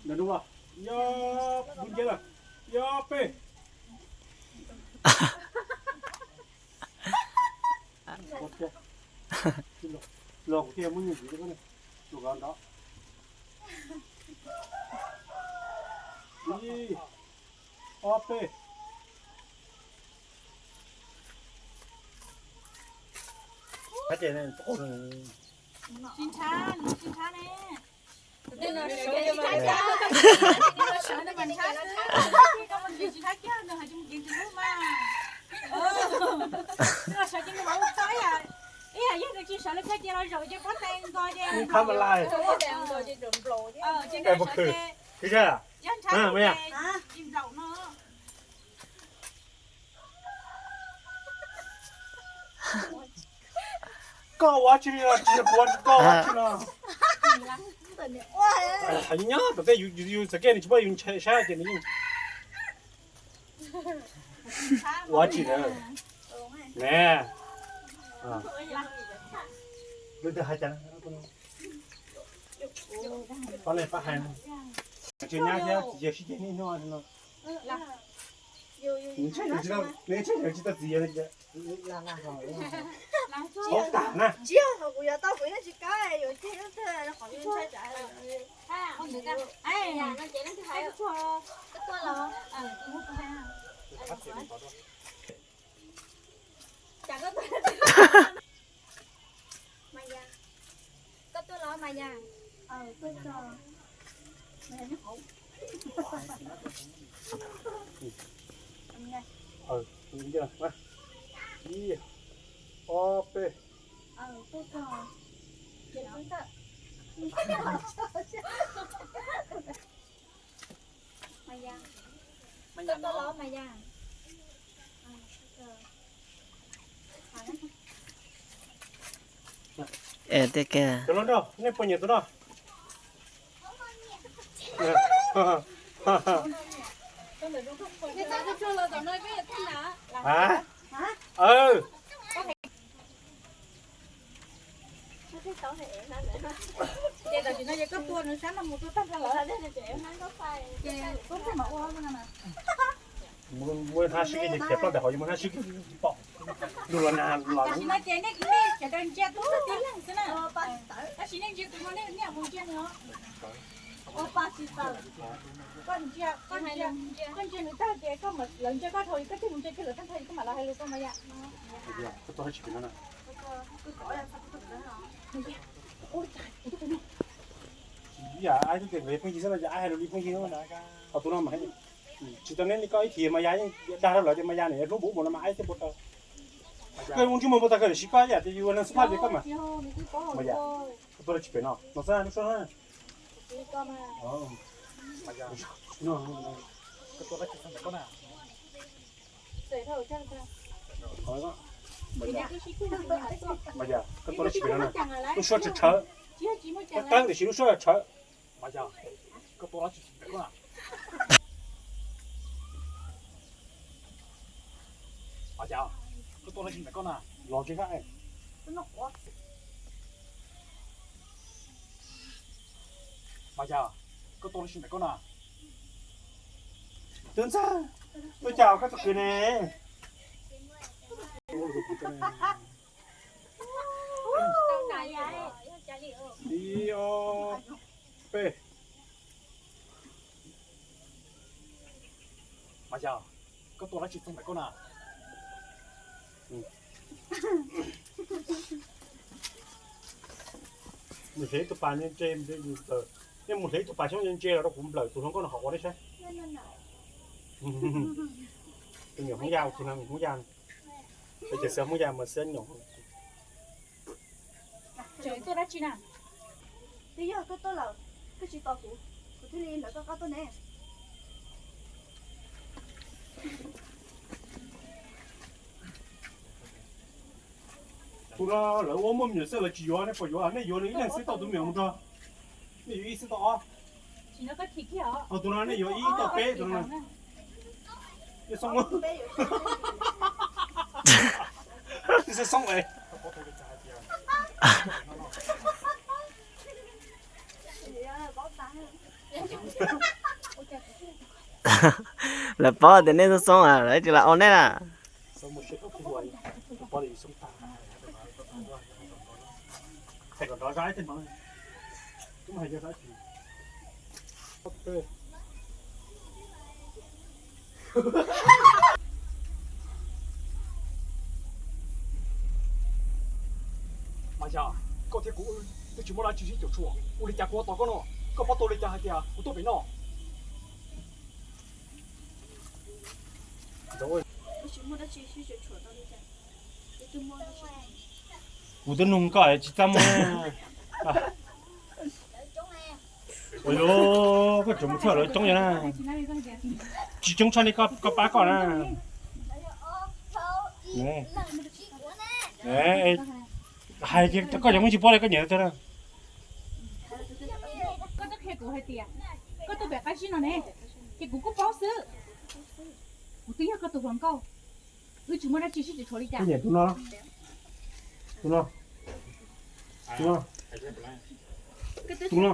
Ntawm no, yog, nce lawm, yog peb. Los kuv thiaj muab nyuj ntxiv rau koj ne, tus kav nrov. Ib, ob, peb. Tsis ntshai, tsis ntshai ne. Sawv no mas ntshai xwb, koj mus kiag tsis ntshai kiag, nws hais tsis mus kiag tus lub mas. Nws los sawv ces nws mam ua txog ib yam, ib yam yog nws tsis sawv lawv koj cia los zaum ces pob tais nto ces, ces nws sawv ces, yog ntshai ces nplaum no. Koj ua tsis li los tsis kuv tsis koj ua tsis no. Nyob tom tej yus txawm kev nws tsis pom yus ntshai sab ces nws yeej ua tsis na. Ne, lub twg hais cas, pab ne pab hais, tsis nyab thiab txiv yawg sib ceg niaj hnub no. Nws tshaj tsis tau txiv yawg. Txhob tag na. Koj tuaj los Mas Yas? Ib, ob, peb. Koj tuaj los Mas Yas? Es tiag kiag. Cov hluas nraug, nej puas nyiam tus no? Ces tam sim no ces koj tua nws sab no mus tua tag nrho lawm. Ces koj thiaj mam ua no na. Muab hnab swb kiag ces khiav ploj ntawm hauv, yuav muab hnab swb kiag tsis pom. Tam sim no ces nej sawv daws ntsia tus tib leeg xwb na. Tab sis nej ntsia tus no nej mus ntsia nws os. Ua pa tsis tawm. Koj ntsia, koj ntsia, koj ntsia nws tag ces koj mam, lawv ntsia koj dhau, koj thiaj mus ntsia kiag lawv tag nrho, koj mam los hais lus rau Mas Yas. Ib yam, pheej yig xwb no, yog hais lus li pheej yig. Ho tus no mas tsis tau neb li koj ib chim Mas Yas yeej dag rau lawv tias Mas Yas niam hlub npaum ub npaum no mas ai thiaj npau taws. Koj ua ntsej muag npau taws koj xav siv koj ib yam tias yus ua neeg xub phaj li koj mas. Mas yam, koj tuaj dab tsi pem no? No xwb, lub suab na. Mas yam, koj tuaj dab tsi pem no na? Lub suab tshawv tshawv, qeeb tiam sis lub suab tshawv. Mas yam, koj tuaj dab tsi pem no na? Mas yam, koj tuaj dab tsi ntawm koj na? Los tsis kab. Mas yam, koj tuaj dab tsi ntawm koj na? Tub ntxawg, tuaj cas koj txoj kev ne? Ib, ob, peb. Mas yam, koj tuaj dab tsi txog ntawm koj na? Mus hlev tus pas ntse, nej mus hlev tus pas xyoob ntse los rau kuv nplawm tus hluas nkauj no qhov quav nej saib. Tus nyuam Hmoob Yaj, tus no Hmoob Yaj, tus xeem Hmoob Yaj mas xeem nyuam. Tseem tuaj dab tsi na? Twb yog koj tuaj lawm, koj tsis tos kuv, kuv thiaj li ntawm koj qab tuaj ne. Tus no lawv ua muaj me nyuam xwb lawv tsis yuav, nej puas yuav? Nej yuav nws ib leeg xwb tau tus me nyuam mus nrog. Nej yuav ib xwb tau ob. Ho tus no nej yuav ib tau peb tus no. Xoob, xoob, xoob es. Lawv paub tias nej xoob xoob, lawv tsis lam ua nej na. Mas yog koj thiab kuv wb tsis muaj dab tsi sib cuam tshuam, ua li cas kuv ua tau koj no? Koj paub tau li cas hais tias kuv tuaj pem no? Kuv twb nug koj tsis txaj muag. Ua li, koj tseem mus tshaj lawv coob yog na. Tsis coob tshaj li koj pab koj na. Hais tias koj cov muaj tsis paub li koj nyiam tag na. Koj twb qhia kuv hais tias koj tuaj pem qab zib no ne, ces kuv kuj paub xwb. Kuv twb yog koj tus hluas nkauj, wb tsis muaj dab tsi sib cuam tshuam li cas. Koj nyiam tus no, tus no, tus no, tus no.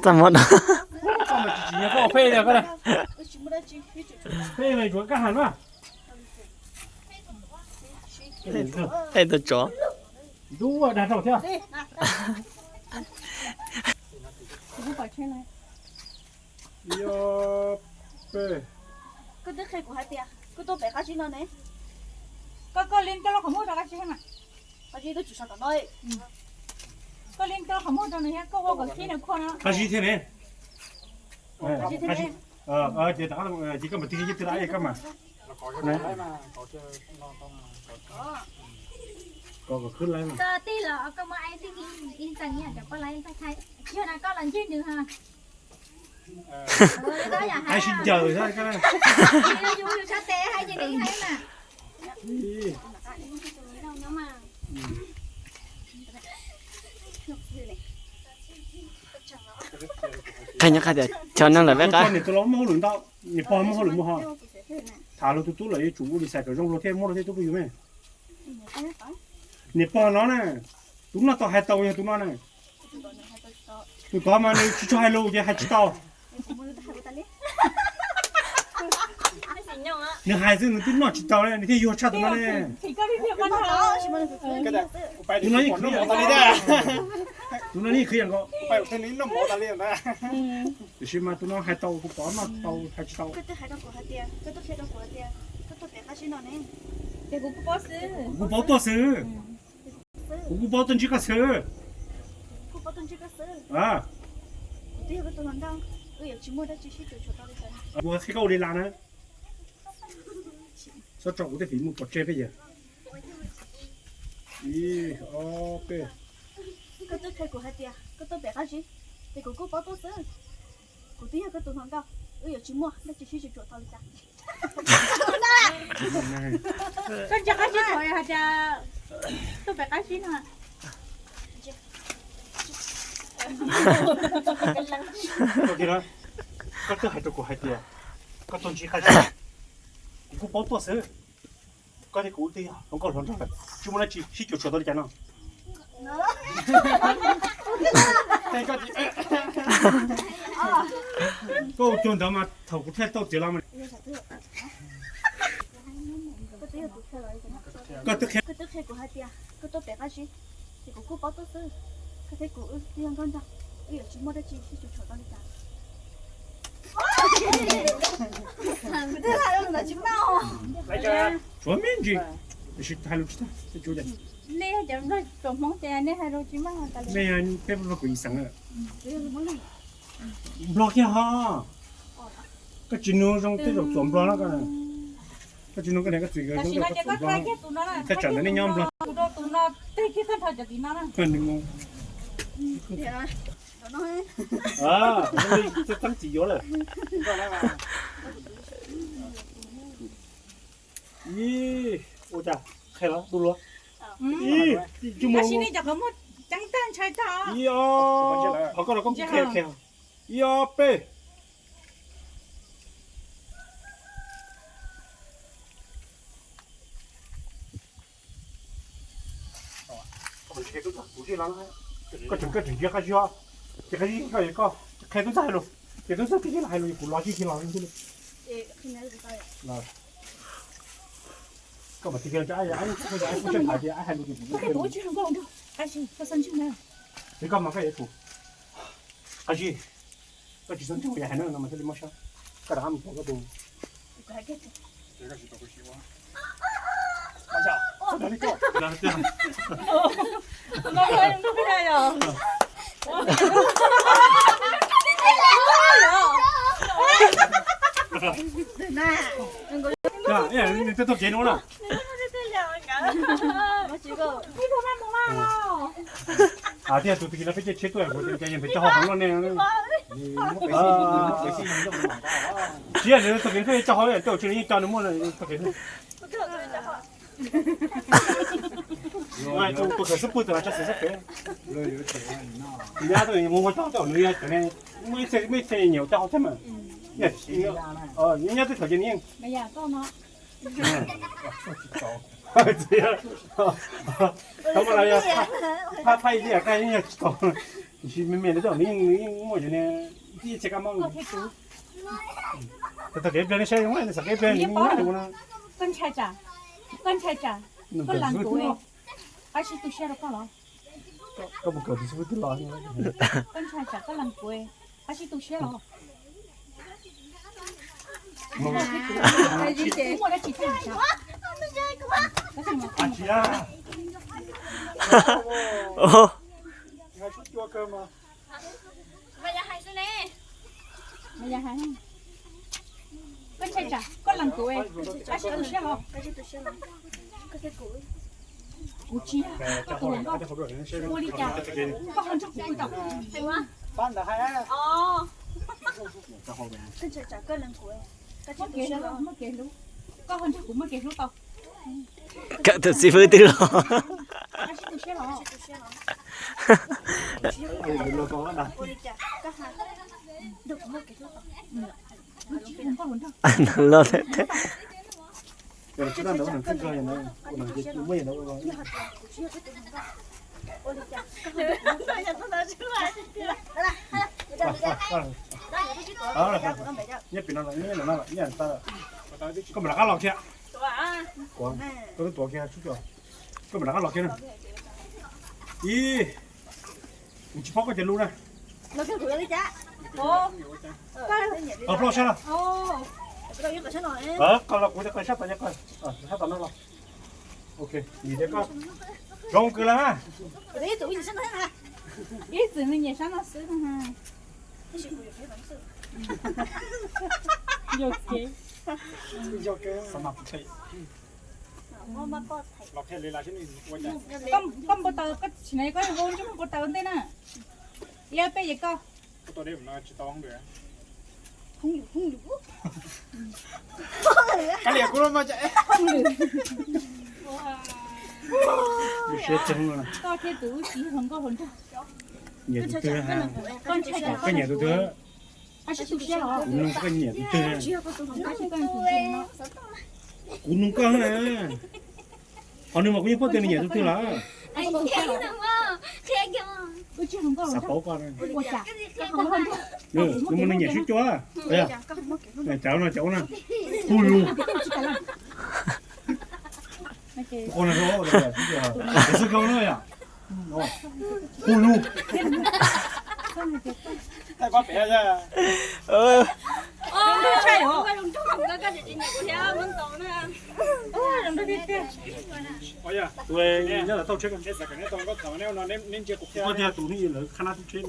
Txaj muag da. Koj mas tsis tsim nyog koj ua peb li koj na. Peb mas tsuav kab has na. Peb tus tsov. Ntub dag rau thiab. Koj twb qhia kuv hais tias koj tuaj pem qab zib no ne. Koj, koj li koj lub qhov muag rau qab zib mas. Qab zib twb tsis sawv tom no. Koj li koj lub qhov muag rau nws thiab, koj ua kom khib nws khua no. Qab zib thiab ne. Qab zib thiab ne. Ces koj mam twg twg la koj mas. Koj khwb la. Koj tij los koj muaj ai tij ib ntxees nyiaj cov poj laib thaij thaij. Yog na koj los ntsib nws ha. Hais sib ncaws xwb. Yus yus sab tes hais ces nws hais na. Qhia nyob qhia tias cov neeg lawm peb qab. Niam tus laus muaj hauj lwm ntau, niam pog muaj hauj lwm mus ho. Tham lus tus tub lawm yuav tsum ua li xais kom zoo luag thiaj muaj luag thiaj tub pub yus me. Niam pog no na, tus no tau hais tau yog tus no na. Tus tod mas nws tsis tshua hais lus ces hais tsis tau. Nws hais xwb nws twb noj tsis tau ne, nws thiaj yuag tshaj tus no ne. Tus no yeej khwv, tus no yeej khwv yam nkaus. Tiam sis mas tus no hais tau, tus pov noj tau hais tsis tau. Kuv kuj paub tuaj xwb. Kuv kuj paub tuaj ntsib koj xwb. Kuv qhia koj ua li las na. Txhob tso kuv tej fim mus pov tseg peb yawg. Ib, ob, peb. Koj twb qhia kuv hais tias koj tuaj pem qab zib, ces kuv kuj paub tuaj xwb. Kuv twb yog koj tus hluas nkauj, wb yuav tsis muaj dab tsi sib cuam tshuam tau li cas. Koj ntsia qab zib thaum hais tias tuaj pem qab zib no. Koj twb hais rau kuv hais tias koj tuaj ntsib qab zib, kuv kuj paub tuaj xwb. Koj thiab kuv twb yog hluas nkauj hluas nraug lawm, tsis muaj dab tsi sib cuam tshuam tau li cas no. Koj ua cuag ntawd mas thaum kuv thiaj tau txiav los mas. Koj twb qhia. Koj twb qhia kuv hais tias koj tuaj pem qab zib, ces kuv kuj paub tuaj xwb. Koj thiab kuv wb twb yog nkauj nraug, wb yuav tsis muaj dab tsi sib cuam tshuam tau li cas. Tshuav me ntsis, tiam sis hais lus tsis tag. Nej cov Nplog txom Hmoob ces nej hais lus tsis maj tas li. Nej peb Nplog kuv ib xeem. Nplog kiag ho. Koj tsis nug zoo tej zaum txuam Nplog na. Koj tsis nug koj niam koj txiv zoo tej zaum txuam Nplog. Thaj tsam ntawd nej nyob Nplog. Txeeb txiv yuav lawm. Ib, ua cas qhia los du luag. Ib, ib, qhov koj los koj qhia qhia. Ib, ob, peb. Koj tseem, koj tseem ntsia qab zib, ces qab zib koj, koj Hais tub ntxawg hais lus, ces tub ntxawg tig kiag los hais lus, kuv lov kiag kiag los ntxwg. Koj mam tig kiag los, kuv tsis hais lus ces kuv hais lus. Ces koj mas koj yuav tsum, koj tsis, koj tsis txhob ntseeg kuv hais no mas thiaj li mob siab. Koj rov qab mus tos koj tus. Nws twb taug kev no na. Tias tus twg no peb caij tsheb tuaj, kuv tias yog peb coj hauv loj ne. Tsis yog nws taug kev peb coj hauv, tej zaum tsis yeej coj nws muaj taug kev. Tus khaws xub pwg tus no tso xwm sab pem. Nyab tuaj mus ua tog tej zaum nws yog cov ne, muaj ib txhia nyiam coj hauv thiab mas. Nyab twb thaum ces nws yeej tau mas los yog phaj phaj ib li koj yeej yog tsis tau. Tiam sis me me no tej zaum nws yeej muaj cov ne, ib txhia kab mob. Thaum kev pliag nej saib zoo, txog kev pliag nws nyob rau no. Koj ntshai tsam, koj ntshai tsam koj lees kuv, koj sib tu siab rau koj los? Koj puas kawm tus xib fwb twg los? Koj ntshai tsam koj lees kuv, koj sib tu siab los? Muaj dab tsi thiab? Koj ntshai tsam koj lees kuv, koj sib tu siab los? Kuv tsis yog koj tus hluas nkauj, ua li cas koj ho nrog kuv pw tau? Muaj kev hlub, muaj kev hlub, koj ho nrog kuv muaj kev hlub tau? Kawm tus xib fwb twg los? Koj sib tu siab los? Los thiab thiab. Nyob pem no, nyob no, nyob ta. Koj mam rov qab los kiag. Koj twb tuav kiag, koj mam rov qab los kiag na. Ib, kuv tsis paub koj cov lus na. Qhov ploj sab los. Qhov los kuv tias qhov sab tom, sab tom no los. Ok, nim tias koj zoo kawg lawm. Ib txwm nws nyiam sab no xwb. Koj npau taws, koj tsis na, koj npau ntsej muag npau taws ua ntej na. Ib ob peb yog koj. Koj thiab tus txiv hluas nkauj hluas nraug. Nyiam tus twg? Koj nyiam tus twg? Koj nyiam tus twg? Kuv nug koj na. Qhov nws mas kuv yeej paub tias nws nyiam tus twg lawm. Xav paub koj. Nws mas nws nyiam swb cua. Cov no cov ua na. Hu lus. Hu lus. Tus nyob tom tauj tsheb, koj tias tus ne lawv khab nab tub tsheb.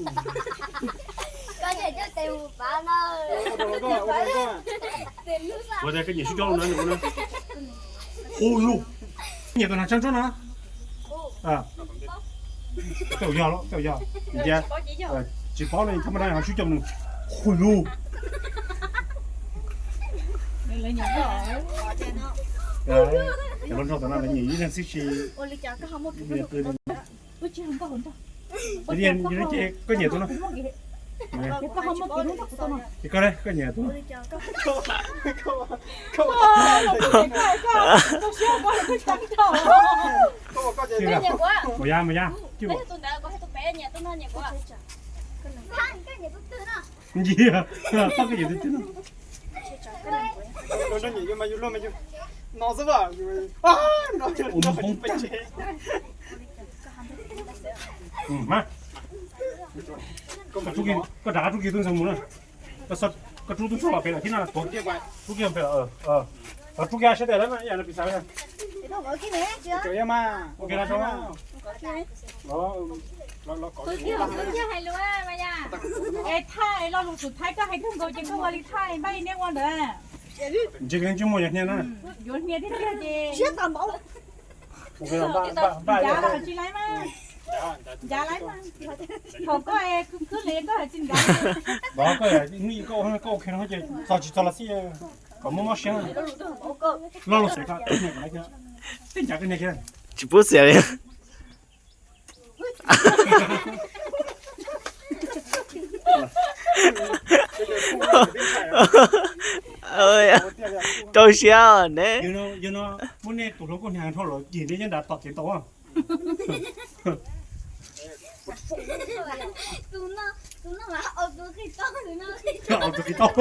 Kuv tias koj nyiam swb cov no na. Hu lus. Nyiam tus nas tshab ntsuab no. Tej yog los, tej yog. Tsis paub li, thaj ma dab ho swb coj nws. Hu lus. Cov hluas nraug tom no lawv nyiam ib leeg xwb tsis. Koj nyiam tus no. Koj, koj nyiam tus no. Mus ya, mus ya. Tus ntawd kuv hais tus pem nyiam tus no nyiam kuv. Koj nyiam tus twg no? Nci, pab koj yus twb twb no. Ua mas yus luag mas yus no xwb as. Ua mas poob tag. Koj rov qab rub kiag tub ntxhoo mus na. Koj rub tub ntxhoo los pem lawm thiab no. Rub kiag pem lawm. Rub kiag sab tes lawm mas ib yam no pis xav. Es thaj lo lus xub thawj koj hais kawg nkaus ces koj ua li thaj npaj li neb ua ntawd. Ntshe ntsej muag yuav hnia na. Yuav hnia tiag tiag ces ncav los tsis laiv mas. Ncav laiv mas. Thaum koj khwb khwb li koj hais tsis ncav. Koj ua no ces txog tsis txog los xij kom muaj mob siab. Lo lus xub thawj, tej ncav koj hnia kiag. Tsis pub xiam li. Rau siab ne. Yog no muab nej tus hluas nkauj hnia dhau los cim nej nyob nram tom kev tau. Tus no, tus no mas tus qis tau, tus no qis tau.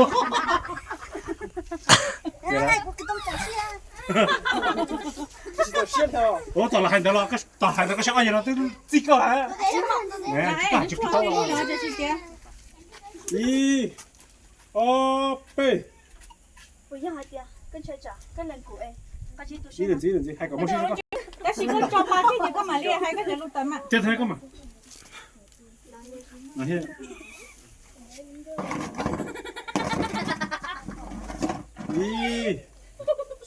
Ua tom los hais ntawd los, tom hais ntawd koj saib ob yawg no twb txij koj. Tsis qis tau. Ib, ob, peb. Ib leej txiv, ib leej txiv hais kom muaj siab. Tab sis koj tso pa thiab ces koj mam li hais koj cov lus tawm mas. Ib,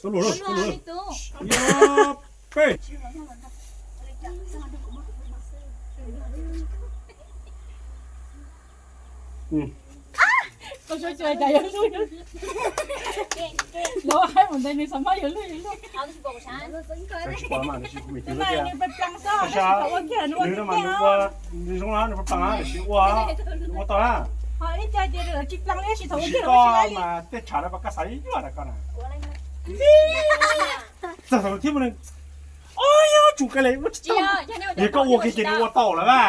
xub lus, xub lus. Ib, ob, peb. Koj suav cua cas yuav luj yuav luj. Lawv hais mus ntawd nws xav mas yuav luj yuav luj. Nws plas xwb, nws ua kiag nws ua zoo na, nws plas tiam sis ua, ua tau na. Ib co ces lawv tsis plas li, tsis thaum ua kiag mas tej tshav no pas koj xav yuav yuav rau koj na. Txog thaum thiab mus, o yog tsum koj li ua tsis tau. Yog koj ua kiag ces nws ua tau lawm a.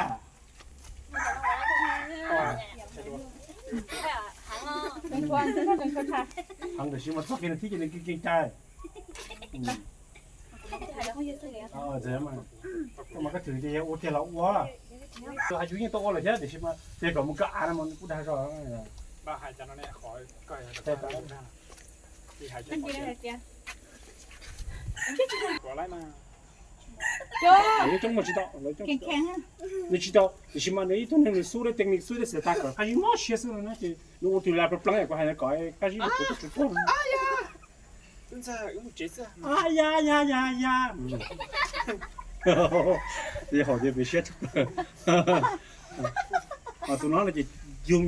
Heev tab sis mas txog kiag nws thiab ces nws keej keej cai. Koj mas koj thwm ces yog ua kiag los ua. Hais yus yeej tau ua lawm thiab tiam sis mas ces kom mus koj av no mas nws kuj dag zog. Nws coob mas tsis tau, nws tsis tau, tiam sis mas nws ib tug neeg nws xub dab teeb nws xub dab xiav tag kom qab zib mob siab xwb no ces nws ua tus lam plas plas yam kuv hais kom qab zib mus kuv tub tsis tuag. Ya ya ya ya ya. Ces hom ces pem siab. Tus no ces yug